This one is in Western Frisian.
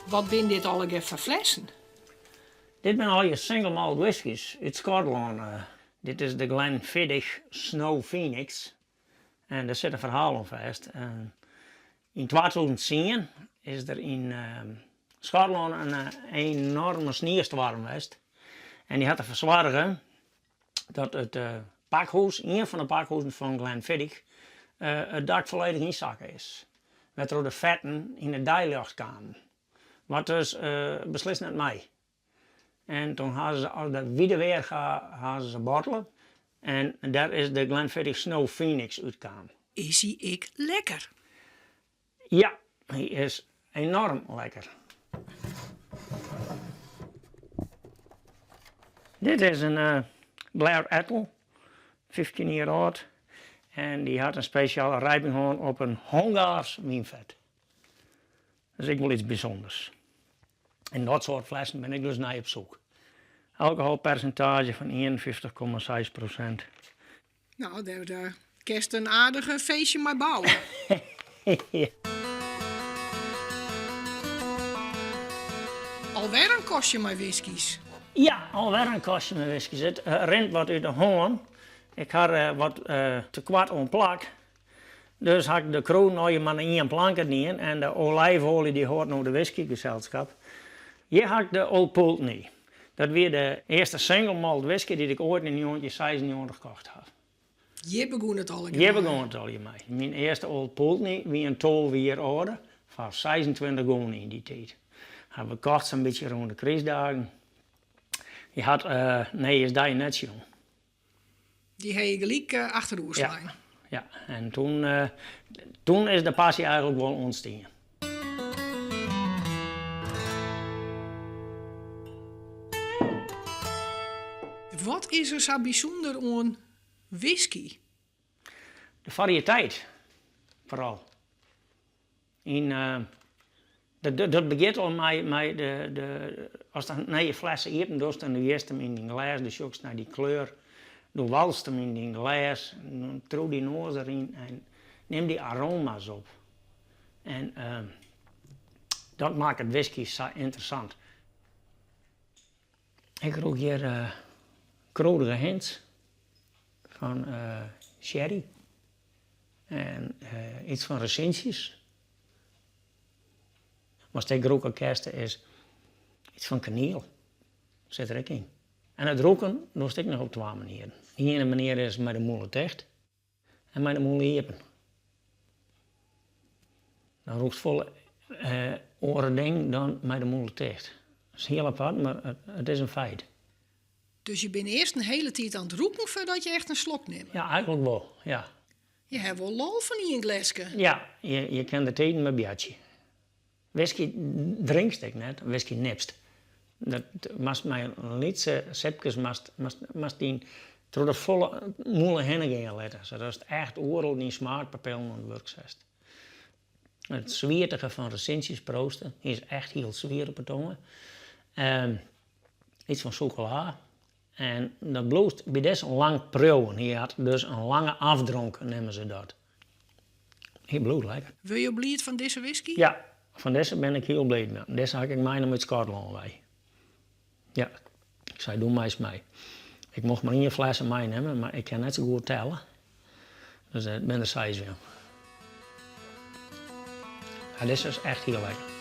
Wat binne dit allegear foar flessen? Dit binne allegear single malt whiskys út Skotlân. Dit is de Glenfiddich Snow Phoenix en dêr sit in ferhaal oan fêst. Yn 2010 is der yn Skotlân in enoarme sniestoarm west en dy hat derfoar soarge dat it pakhûs, ien fan de pakhûzen fan Glenfiddich, it dak folledich ynsakke is. Wêrtroch de fetten yn it deiljocht kamen. Wat dus beslist net mei. En toen ha se as de wide wearga ha se se bottele en dêr is de Glenfiddich Snow Phoenix útkaam. Is hy ek lekker? Ja, hy is enoarm lekker. Dit is in Blair Athol, 15 jier âld en dy hat in spesjale rijping hân op in Hongaars wynfet. Dat is ek wol iets bysûnders. En dat soart flessen bin ik dus nei op soek. Alkoholpersintaazje fan 51,6 prosint. No, dêr kinst in aardige feestje mei bouwe. Alwer in kastje mei whiskys. Ja, alwer in kastje mei whiskys. It rint wat út de hân. Ik ha wat tekoart oan plak. Dus ha ik de krûden allegear mar nei ien planke dien en de olijfolie dy hâldt no de whisky geselskap. Hjir ha ik de Old Pulteney. Dat wie de earste single malt whisky dy't ik oait yn 1996 kocht haw. Hjir begûn it allegear Hjir begûn it allegear mei. Myn earste Old Pulteney wie in 12 jier âlde, foar 26 gûne yn dy tiid. Ha we kocht sa'n bytsje rûn de krystdagen. Hy hat nijjiersdei net sjoen. Dy ha je gelyk achteroer slein. Ja, en toen, toen is de passy eigenlik wol ûntstien. Wat is der sa bysûnder oan whisky? De fariëteit, foaral. Yn, dat begjint al mei, mei de, de, ast in nije flesse iepen dochst en do jitst him yn dyn glês, do sjochst nei dy kleur, do walst him yn dyn glês, dan triuw dyn noas deryn en nim dy aroma's op. En dat makket whisky sa ynteressant. Ik rûk hjir krûdige hints fan sherry en iets fan rezyntsjes. Watst ek rûke kinst is iets fan kaniel, sit der ek yn. En it rûken dochst ek noch op twa manieren. De iene manier is mei de mûle ticht en mei de mûle iepen. Dan rûkst folle oare dingen dan mei de mûle ticht. Dat is hiel apart, mar it is in feit. Dus je binne earst in hele tiid oan it rûken foardat je echt in slok nimme? Ja, eigenlik wol, ja. Je hawwe wol lol fan ien gleske. Ja, je kinne der tiden mei boartsje. Whisky drinkst ek net, whisky nipst. Dat moatst mei lytse sipkes moatst, moatst dyn troch de folle mûle hinne gean litte, sadatst echt oeral dyn smaakpapillen oan it wurk setst. It swiertige fan rezyntsjes proefst, is echt hiel swier op 'e tonge. Iets fan sûkola. En dat bliuwst by dizze lang priuwen. Hy hat dus in lange afdronk, neame se dat. Hy bliuwt lekker. Wurde jo bliid fan dizze whisky? Ja, fan dizze bin ik hiel bliid mei. Dizze ha ik ek meinommen út Skotlân wei. Ja, ik sei doe meist mei. Ik mocht mar ien flesse meinimme, mar ik kin net sa goed telle. Dus it binne der seis wurden. Ja, dizze is echt hiel lekker.